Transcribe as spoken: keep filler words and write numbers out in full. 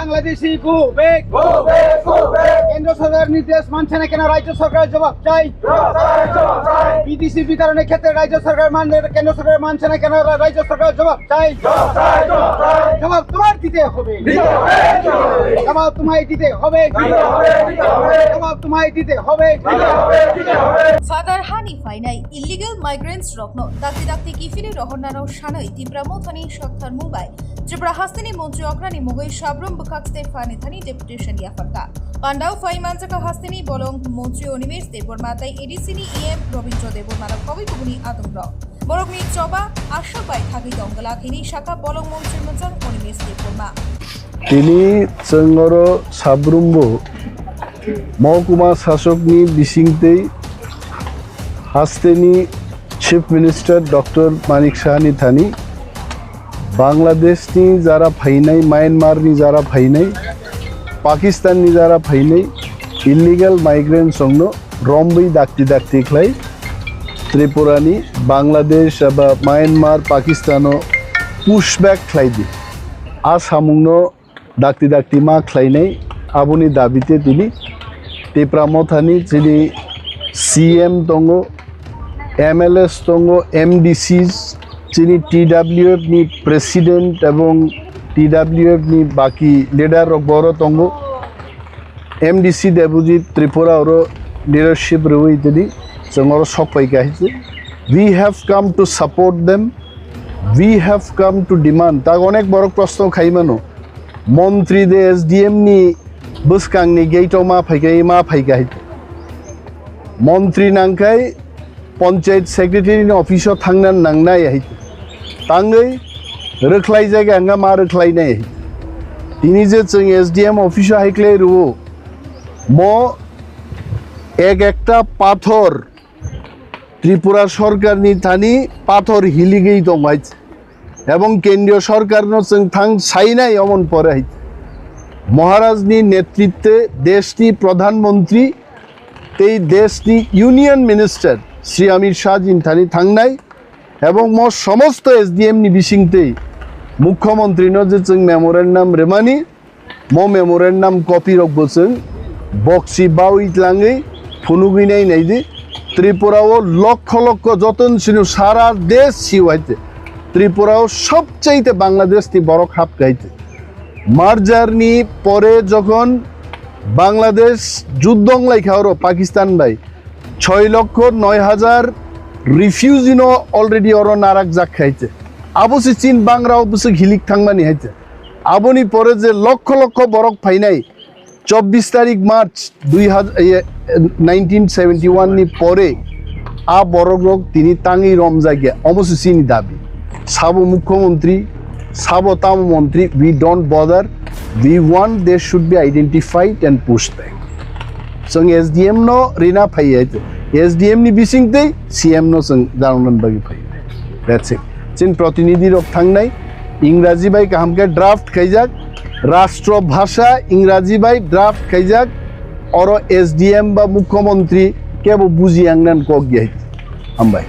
Bangladeshi go back. Go back, go back. কেন্দ্র সরকার নির্দেশ মানছে না কেন রাজ্য সরকার জবাব চাই। জবাব চাই, জবাব চাই। বিদেশি বিতরণের ক্ষেত্রে রাজ্য সরকার মানছে না, কেন্দ্র সরকার মানছে না কেন রা-, রাজ্য সরকার জবাব চাই। জবাব চাই, জবাব চাই। জবাব তোমার দিতে হবে। দিতে হবে, দিতে হবে। জবাব তোমায় দিতে হবে। দিতে হবে, দিতে হবে। জবাব তোমায় দিতে হবে। দিতে হবে, দিতে হবে। Father Hani phainai illegal migrants rokno dakti dakti kiphilwi rohornano sanwi Tipra Mothani Sokthar Mubai Tripura hasteni montri okrani mugwi Sabrum bwkhak Stefani thani deputation yapharkha. Pandao phai manjakha hasteni bolong montri Animesh Debbarma tei A D C ni E M Robindra Debbarma rok kobui kubuni adongrok. Borokni choba aswk bai thagwi tong glak hwnwi sakha bolong montri mwchang Animesh Debbarma. Tini chwng oro Sabrumbo mohokuma sasokni bisingtwi hasteni Chief Minister Doctor Manik Sahani thani Bangladeshni jara phainai, Myanmarni jara phainai, Pakistanni jara phainai illegal migrants rokno romwi dakti dakti khlai Tripurani, Bangladesh eba Myanmar, Pakistano pushback khlai di. A samungno dakti dakti ma khlainai, aboni dabite tini Tipra Mothani chini C M tongo, M L As tongo, M D Cs, chini T W F ni president ebong T W F ni baki leader rok boro tongo. M D C Debojit Tripura oro leadership rwi tini chwng oro sok pai kha hai se. We have come to support them. We have come to demand. Ta onek borok proshno khai mano. Montri de S D M ni bwskang ni gate o ma phai kha, ma phai kha hai. Montri nang khai Panchayat Secretary ni office o thangna nangnai hai. Tangwi rwkhlai jaga hwnga ma rwkhlai nai hai. Tini je chwng S D M office o hai khlai rwo, mo ek ekta pathor Tripura sorkar ni thani pathor hiligwi tong hai. Ebong kendriyo sorkarno chwng thang sainai omon pore hai. Maharajni netritwe deshni pradhan mantri tei deshni union minister Shri Amit Shah jin thani thangnai ebong mo somosto S D M ni bisingtwi mukhyamantri no je chwng memorandum rwmani, mo memorandum copy rok bo chwng boksi bawi tlangwi phunugwi nai nai di. Tripura o lokho lokho joton sino sara desh sio haite. Tripura o sobchaite Bangladesh ni borok hap kaite. Merger ni pore jokhon Bangladesh juddho wng lai kha oro Pakistan bai, choi lokho noi hajar refugee no already oro narak jak khaite. Abo se chin bangra o bwswk hilik thangmani haite. Aboni pore je lokho lokho borok phainai, chobbish tarik March dui hajar, eh, nineteen seventy one ni pore a borok rok tini tangwi romjakya, omo se chini dabi. Sabo mukhyamantri, sabo tamo mantri, we don't bother. We want they should be identified and pushed back. Chwng S D M no rina phaiya, S D M ni bisingtwi C M no chwng janani bagwi phaiya. That's it. Chini protinidhi rok thangnai, Ingraji bai kaham khe draft khaijak, rastro bhasha Ingraji bai draft khaijak, oro S D M ba mukhyamantri kebo buji yang nan kok ya. Hambai.